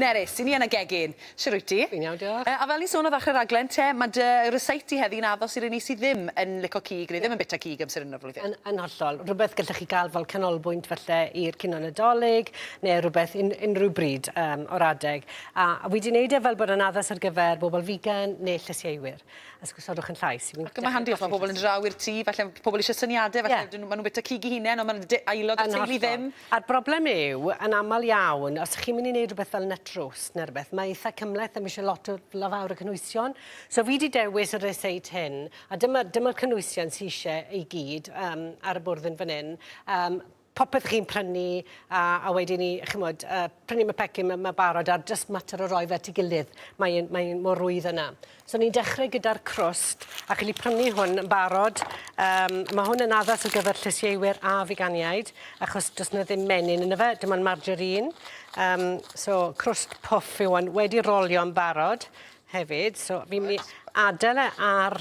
Nerys, i ni yn y gegin. Shwt wyt ti? Fi'n iawn, diolch. A fel ni'n sôn ar ddechrau'r raglen te, mae dy ryseit di heddi'n addos i'r rheini sydd ddim yn lico cig neu ddim yn bita cig amser hyn o'r flwyddyn. Yn, yn hollol. Rhywbeth gallech chi gael fel canolbwynt falle i'r cinio Nadolig neu rhywbeth un, unrhyw bryd um, o'r adeg. A, a wi 'di wneud e fel bod yn addas ar gyfer bobl figan neu llysieuwyr. Esgusodwch yn llais. Ac mae handi os mae pobl yn draw i'r tŷ, falle pobl eisiau syniadau, falle yeah. maen nhw'n bita cig i hunain, ond maen aelod o'r teulu ddim. A'r broblem yw, yn aml iawn, os chi'n mynd i wneud rhywbeth fel nut roast neu rhywbeth, mae eitha cymhleth a mae eisiau lot o fawr o cynhwysion. So fi wedi dewis y ryseit hyn, a dyma'r dyma cynhwysion sydd eisiau i gyd um, ar y bwrdd yn fan hyn. Um, popeth chi'n prynu a, a wedyn ni, chimod, uh, prynu mae pecyn mae, ma barod ar just mater o roi fe at ei gilydd. Mae'n mae mor rwydd yna. So ni'n dechrau gyda'r crwst a chi'n prynu hwn yn barod. Um, mae hwn yn addas ar gyfer llysieuwyr a figaniaid achos does na ddim menyn yna fe, dim ond margarine. Um, so crwst puff yw hwn, wedi rolio yn barod hefyd. So fi'n mynd i adael e ar...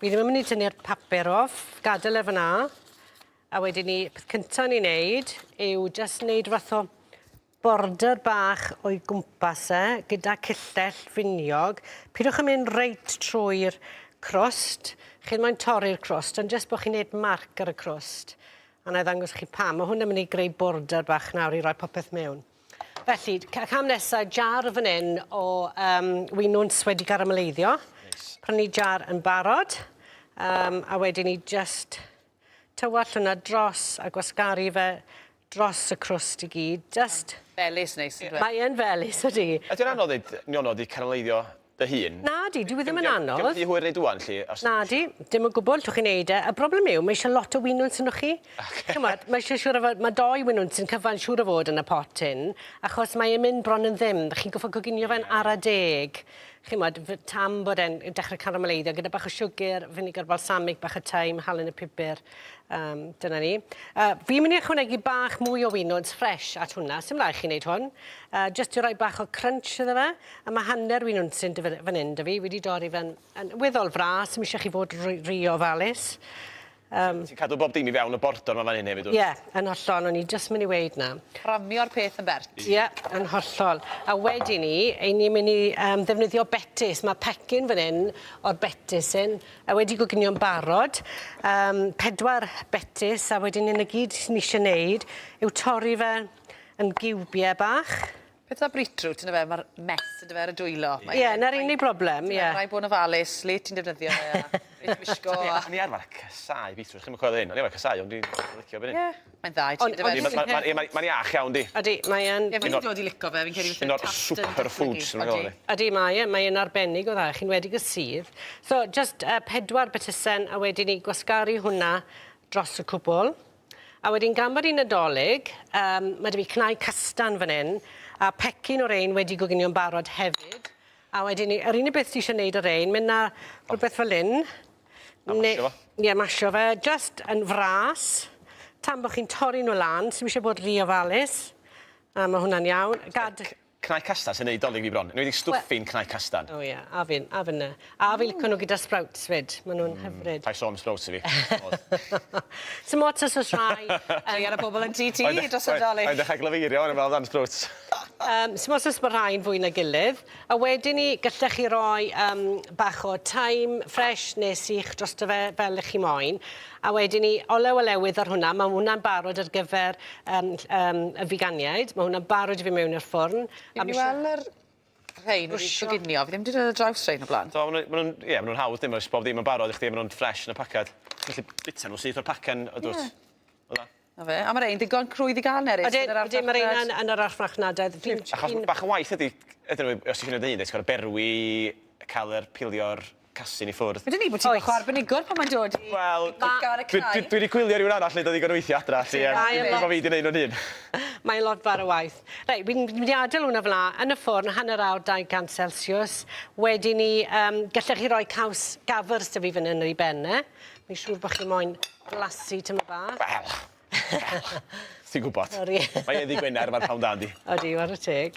Fi ddim yn mynd i tynnu'r papur off, gadael e fyna. A wedyn 'ny, peth cynta ni'n neud yw jyst neud fath o border bach o'i gwmpas e gyda cyllell finiog. Pidwch â mynd reit trwy'r crwst. Chi moyn torri'r crwst, ond jyst bo' chi'n neud marc ar y crwst. A 'nai ddangos chi pam. Ma' hwn yn myn' i greu border bach nawr i roi popeth mewn. Felly, cam nesa, jar fan 'yn o yym winwns wedi carameleiddio. Neis. Prynu jar yn barod. Yym a wedyn 'ny jyst Tywallt hwnna dros a gwasgaru fe dros y crwst i gyd, jyst... Felys neis yndyw e? Mae e'n felys ydi. Ydy o'n anodd neud nionod i carameleiddio dy hun? Nadi, dyw e ddim yn anodd. Dio'm rhy hwyr neud ŵan 'lly os... Nadi, dim o gwbwl, 'llwch chi neud e. Y broblem yw, mae eisiau lot o winwns arnoch chi. Ocê. Ch'mod, mae eisiau siŵr o fod, ma' dou winwnsyn cyfan siŵr o fod yn y pot hyn, achos mae e'n mynd bron yn ddim. Chi'n gorffod coginio fe'n ara deg. Chimod, tan bod e'n dechrau carameleiddio, gyda bach o siwgr, finegr balsamic, bach o thyme, halen y pupur. Um, dyna ni. Fi'n mynd i ychwanegu bach mwy o winwns ffresh at hwnna, sy'm rhaid chi wneud hwn. Just i roi bach o crunch iddo fe. A mae hanner winwnsyn fan hyn 'da fi, fi wedi dorri fe'n yn weddol fras, ddim eisiau chi fod rhy, rhy ofalus. Um, Ti'n cadw bob dim i fewn y bordor 'ma fan hyn hefyd, wyt? Ie, yeah, yn hollol, o'n i jyst mynd i weud 'na. Cramio'r peth yn bert. Ie, yeah, yn hollol. A wedyn ni, ein ni'n mynd i um, ddefnyddio betys. Mae pecyn fan hyn o'r betys hyn, a wedi goginio'n barod. Um, pedwar betys, a wedyn hyn y gyd ni eisiau neud yw torri fe yn giwbiau bach. Peth 'da beetroot yndyfe ma'r mess yndyfe ar y dwylo. Ie 'na'r unig broblem ie. Ma' raid bod yn ofalus le ti'n defnyddio fe a beth ti'n wisgo a... O'n i arfer casáu beetroot chi'm yn coelio hyn o'n i arfer casáu ond dwi'n licio erbyn hyn. Ie mae'n dda i ti yndyfe? Yndi ma' ma' ie mae'n iach iawn 'di? Ydi mae yn. Ie fi 'di dod i lico fe fi'n credu Un o'r super foods ma' nhw'n galw. Ydi mae e mae e'n arbennig o dda chi'n wedig y sudd. So jyst yy pedwar betysen a wedyn 'ny gwasgaru hwnna dros y cwbwl. A wedyn gan bod hi'n Nadolig, yym ma' 'da fi cnau castan fan 'yn, a pecyn o rein wedi goginio'n barod hefyd. A wedyn 'ny, yr unig beth ti isie neud â rein, myn' â rhwbeth fel 'yn. A masio fo. Ie, masio fe, jyst yn fras, tan bo' chi'n torri nw lan, sim isie bod ry ofalus. A ma' hwnna'n iawn. Gad... Cnau castan sy'n neud 'Dolig fi bron. Yn enwedig stwffin cnau castan. O ie, a fi, a finne. A fi lico nhw gyda sprouts 'fyd, ma' nhw'n hyfryd. Paid sôn am sprouts i fi. Sim ots os o's rhai Druan y pobol yn tŷ ti dros y Dolig. Mae'n dechrau glyfeirio ŵan yn meddwl amdan sprouts. Yym sim ots os ma' rhai'n fwy na gilydd. A wedyn 'ny gallech chi roi yym bach o thyme ffresh ne' sych drosto fe fel 'ych chi moyn. A wedyn 'ny olew olewydd ar hwnna, ma' hwnna'n barod ar gyfer yym yym y figaniaid, ma' hwnna'n barod i fyn' mewn i'r ffwrn. Fi myn' i wel' yr rhein wedi coginio, fi ddim 'di dod ar draws rhein o bla'n. Do ma' nw ma' nw'n ie ma' nw'n hawdd dim oes bob ddim yn barod i chdi a ma' nw'n ffresh yn y pacad. Ti'n gallu bita nw syth o'r pacen ydwt? Ie. Fel 'a. 'Na fe. A ma' rein ddigon crwydd i ga'l Nerys Ydyn ydyn ma' reina yn yn yr archfarchnadoedd. Fi'n Achos bach o waith ydi ydyn nhw os ti isio neud dy hun reit gor'o' berwi ca'l yr pilio'r casyn i ffwrdd. Wedwn i bod ti'n bach o arbenigwr pan mae'n dod i Wel, cocio ar y dwi, cnau. dwi, dwi 'di gwylio rhywun arall neud o ddigon o weithie adra 'lly yym Mae yn dim bo' fi 'di neud nhw'n hun. Mae'n lot fawr o waith. Reit, fi'n mynd i adael hwnna fel 'a yn y ffwrn hanner awr 200 Celsius. Wedyn 'ny yym gallech chi roi caws gafr sy 'da fi fan 'yn ar 'i ben e. Fi'n siŵr bo' chi moyn blasu tymed bach. Wel, wel, ti'n gwybod. Sori. Mae e'n ddy' Gwener, ma'r pnawn da yndi? Odi, ware teg.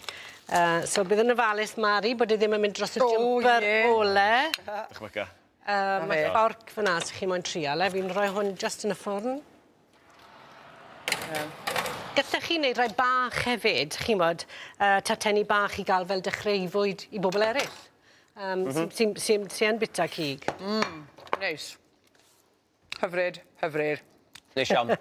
Yy so bydd yn ofalus Mari bod e ddim yn mynd dros y O, jumper ie. ole. Dychmyga. Yy ma' fforc fyn 'na os 'ych chi moyn trial e. Fi'n rhoi hwn jyst yn y ffwrn. Ie. Gallech chi wneud rhai bach hefyd, chi'n bod, tartenni bach i gael fel dechreufwyd i bobl eraill. Sy, sy, sy yn bita cig. Neis. Hyfryd, hyfryd. Neis iawn.